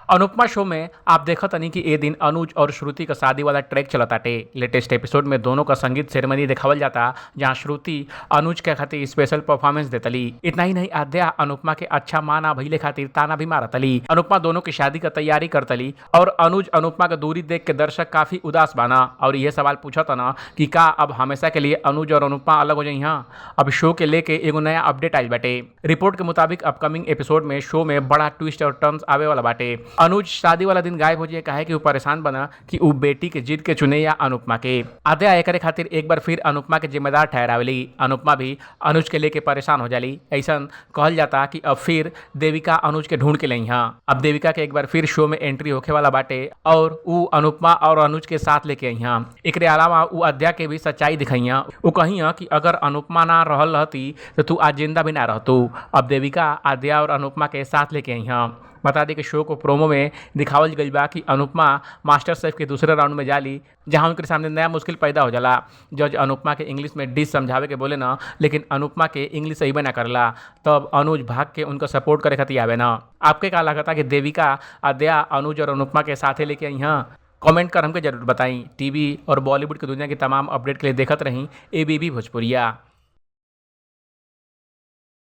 अनुपमा शो में आप देखत तनी कि ए दिन अनुज और श्रुति का शादी वाला ट्रैक चलताटे। लेटेस्ट एपिसोड में दोनों का संगीत सेरेमनी दिखावल जाता, जहां श्रुति अनुज के खातिर स्पेशल परफॉर्मेंस देतली। इतना ही नहीं, आद्या अनुपमा के अच्छा माना भइले खातिर ताना भी मारतली। अनुपमा दोनों की शादी का तैयारी करतली और अनुज अनुपमा के दूरी देख के दर्शक काफी उदास बाना और यह सवाल पूछता ना कि का अब हमेशा के लिए अनुज और अनुपमा अलग हो जाई। अब शो के लेके एगो नया अपडेट आइल बाटे। रिपोर्ट के मुताबिक अपकमिंग एपिसोड में शो में बड़ा ट्विस्ट और टर्न्स आवे वाला बाटे। अनुज शादी वाला दिन गायब हो जाए, काहे कि उ परेशान बना कि उ बेटी के जीत के चुने या अनुपमा के। आद्या एकरे खातिर एक बार फिर अनुपमा के जिम्मेदार ठहरावेली। अनुपमा भी अनुज के लेके परेशान हो जाली। ऐसा कहल जाता कि अब फिर देविका अनुज के ढूंढ के लई। अब देविका के एक बार फिर शो में एंट्री होखे वाला बाटे और उ अनुपमा और अनुज के साथ लेके आई। एकरे अलावा उ आद्या के भी सच्चाई दिखाई। उ कही कि अगर अनुपमा ना रहल रहती तो तू आज जिंदा भी ना रहतू। अब देविका आद्या और अनुपमा के साथ लेके आई। बता दी कि शो को प्रोमो में दिखावल गई बा कि अनुपमा मास्टर शेफ के दूसरे राउंड में जाली, जहां उनके सामने नया मुश्किल पैदा हो जाला। जज अनुपमा के इंग्लिश में डिश समझावे के बोले ना, लेकिन अनुपमा के इंग्लिश सही ना करला। तब अनुज भाग के उनका सपोर्ट करे खातिर आवे ना। आपके का लगता कि देविका आद्या अनुज और अनुपमा के साथे लेके आई? कमेंट कर हमके जरूर बताई। टीवी और बॉलीवुड की दुनिया की तमाम अपडेट के लिए देखत रही एबीबी भोजपुरिया।